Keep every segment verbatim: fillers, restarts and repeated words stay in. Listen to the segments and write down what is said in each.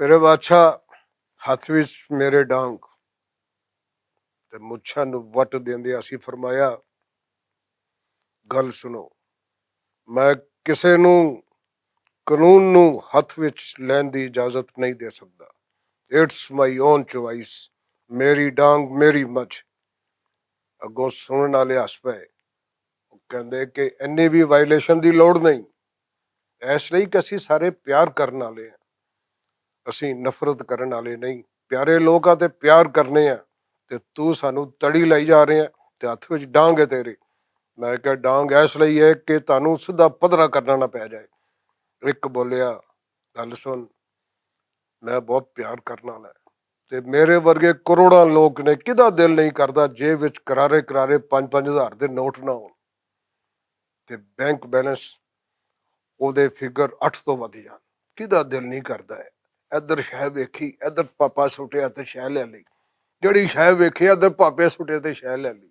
میرے بادشاہ، ہتھ وچ میرے ڈانگ تے مچھاں نوں وٹ دیندے اسی فرمایا، گل سنو، میں کسے نوں قانون نوں ہتھ وچ لین دی اجازت نہیں دے سکدا۔ It's my own choice. میری ڈانگ، میری مچھ۔ اگوں سنن والے ہس پئے۔ کہندے کہ اینی وی وائلیشن دی لوڑ نہیں۔ اس لئی کہ اسی سارے پیار کرن والے ہیں، اسی نفرت کرن والے نہیں۔ پیارے لوکاں تے پیار کرنے ہیں، تے تو سانو تڑی لائی جا رہے ہیں، تے ہتھ وچ ڈانگ ہے تیرے۔ میں کہا، ڈانگ اس لئی ہے کہ تانوں سدھا پدرا کرنا نہ پے جائے۔ ایک بولیا، گل سن، میں بہت پیار کرنا والا ہے، تے میرے ورگے کروڑاں لوک نے، کدا دل نہیں کردا جیب وچ کرارے کرارے پنج پنج ہزار دے نوٹ نہ ہون، تے بینک بیلنس او دے فگر اٹھ تو ودھ جان۔ کدا دل نہیں کردا ہے؟ ادھر شے ویکھی، ادھر پاپا سٹیا تے شے لے لئی، جڑی شے ویکھی ادھر پاپے سٹے تے شے لے لئی۔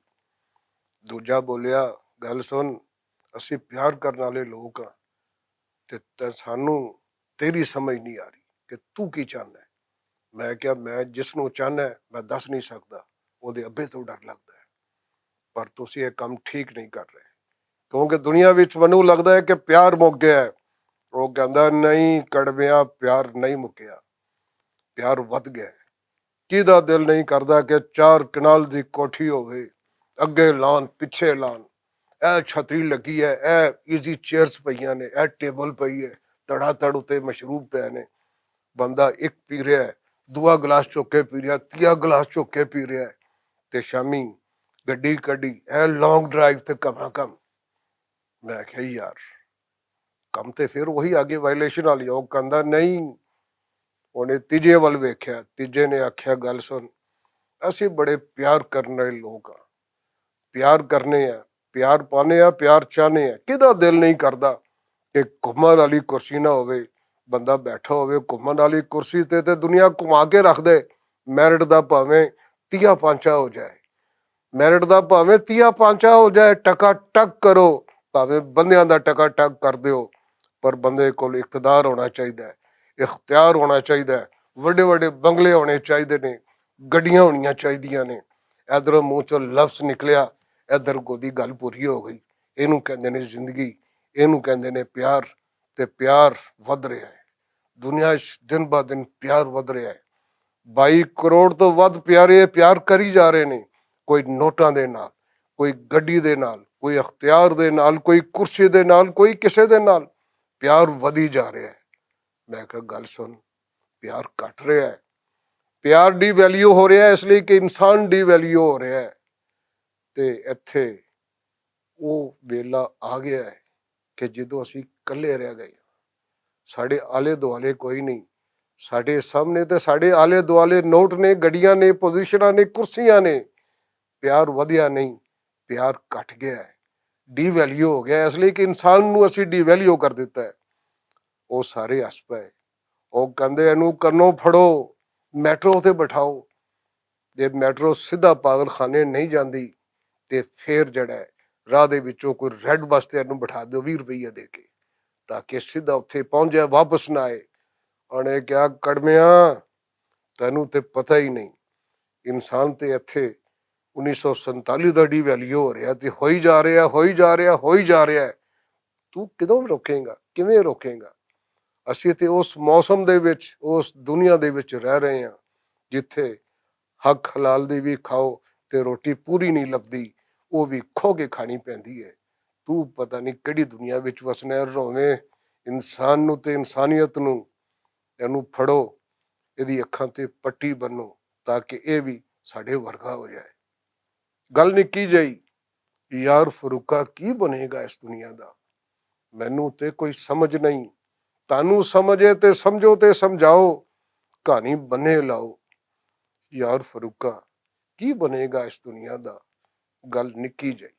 دوجا بولیا، گل سن، اسی پیار کرن والے لوک ہاں، تے تے سانو تیری سمجھ نہیں آ رہی کہ تو کی چاہنا ہے۔ میں کہا، میں جس نوں چاہنا ہے، میں دس نہیں سکدا، او دے ابے تو ڈر لگدا ہے۔ پر تسی یہ کم ٹھیک نہیں کر رہے، کیونکہ دنیا وچ مینوں لگدا ہے کہ پیار مک گیا ہے۔ وہ کہندا، نہیں کڑمیا، پیار نہیں مکیا، پیار ودھ گیا ہے۔ کیدا دل نہیں کردا کہ چار کنال دی کوٹھی ہووے، اگے لان، پچھے لان، اے چھتری لگی ہے، اے ایزی چیئرز پئیاں نے، اے ٹیبل پئی ہے، تڑا تڑ اتے مشروب پئے نے۔ بندہ ایک پی رہا ہے، دوا گلاس چوکے پی رہا، تیا گلاس چوکے پی رہا ہے، تے شامی گڈی کڈی، اے لانگ ڈرائیو تے کما کم۔ میں آکھیا، یار، کم تے پھر وہی آگے وائلیشن والی، او کہندا نہیں۔ اونے تیجے ول ویکھیا، تیجے نے آکھیا، گل سن، اسی بڑے پیار کرن والے لوگ ہاں، پیار کرنے آ، پیار پانے آ، پیار چاہنے آ۔ کدا دل نہیں کردا کہ گھمن والی کرسی نہ ہووے، بندہ بیٹھا ہووے گھمن والی کرسی تے، تے دنیا گھما کے رکھ دے۔ میرٹ دا بھاویں تیا پانچا ہو جائے، میرٹ دا بھاویں تیا پانچا ہو جائے، ٹکا ٹک کرو، بھاویں بندیاں دا ٹکا ٹک کر دیو، پر بندے کول اقتدار ہونا چاہیدا ہے، اختیار ہونا چاہیدا ہے، وڈے وڈے بنگلے ہونے چاہیدے نے، گڈیاں ہونیاں چاہیدیاں نے۔ ادھروں منہ چوں لفظ نکلیا، ادھر گودی گل پوری ہو گئی۔ اینوں کہندے نے زندگی، اینوں کہندے نے پیار، تے پیار ودھ رہیا ہے۔ دنیا وچ دن با دن پیار ودھ رہیا ہے۔ بائی کروڑ تو ودھ پیارے پیار کری جا رہے نے، کوئی نوٹاں دے نال، کوئی گڈی دے نال، کوئی اختیار دے نال، کوئی کرسی دے نال، کوئی کسے دے نال۔ پیار ودھی جا رہیا ہے۔ میں کہا، گل سن، پیار گھٹ رہیا ہے، پیار ڈی ویلیو ہو رہیا ہے، اس لئی کہ انسان ڈی ویلیو ہو رہیا ہے۔ تے ایتھے او ویلا آ گیا ہے کہ جدوں اسی کلے رہ گئے ہاں، ساڈے آلے دوالے کوئی نہیں، ساڈے سامنے تے ساڈے آلے دوالے نوٹ نے، گڈیاں نے، پوزیشناں نے، کرسیاں نے۔ پیار ودھیا نہیں، پیار گھٹ گیا ہے، ڈی ویلیو ہو گیا ہے، اس لئی کہ انسان نوں اسی ڈی ویلیو کر دتا ہے۔ او سارے ہس پئے، او کہندے، اینوں کنوں پھڑو، میٹرو تے بٹھاؤ۔ جے میٹرو سیدھا پاگل خانے نہیں جاندی، تے فیر جڑا ہے، راہ دے وچوں کوئی ریڈ بس تے اینوں بٹھا دیو، ویہہ روپیہ دے کے، تاکہ سیدھا اتھے پہنچ جائے، واپس نہ آئے۔ انہیں کہا، کڑمیاں، تینوں تے پتہ ہی نہیں، انسان تے اتھے انیس سو سینتالی دا ڈی ویلیو ہو رہیا، تے ہوئی جا رہیا، ہوئی جا رہیا، ہوئی جا رہیا ہے۔ تو کدوں روکیں گا؟ کیویں روکیں گا؟ اسی تے اس موسم دے وچ، اس دنیا دے وچ رہ رہے ہاں، جتھے حق حلال دی وی کھاؤ تے روٹی پوری نہیں لبدی، او وی کھو کے کھانی پیندی ہے۔ تو پتہ نہیں کیڑی دنیا وچ وسنا ہے۔ روویں انسان نوں تے انسانیت نوں، اینوں پھڑو، ایدی اکھاں تے پٹی بنو، تاکہ اے وی ساڈے ورگا ہو جائے۔ گل نکی جائی، یار فروقہ کی بنے گا اس دنیا دا؟ مینوں تے کوئی سمجھ نہیں۔ تانوں سمجھ ہے تے سمجھو تے سمجھاؤ، کہانی بنے لاؤ۔ یار فروقہ کی بنے گا اس دنیا دا؟ گل نکی جائی۔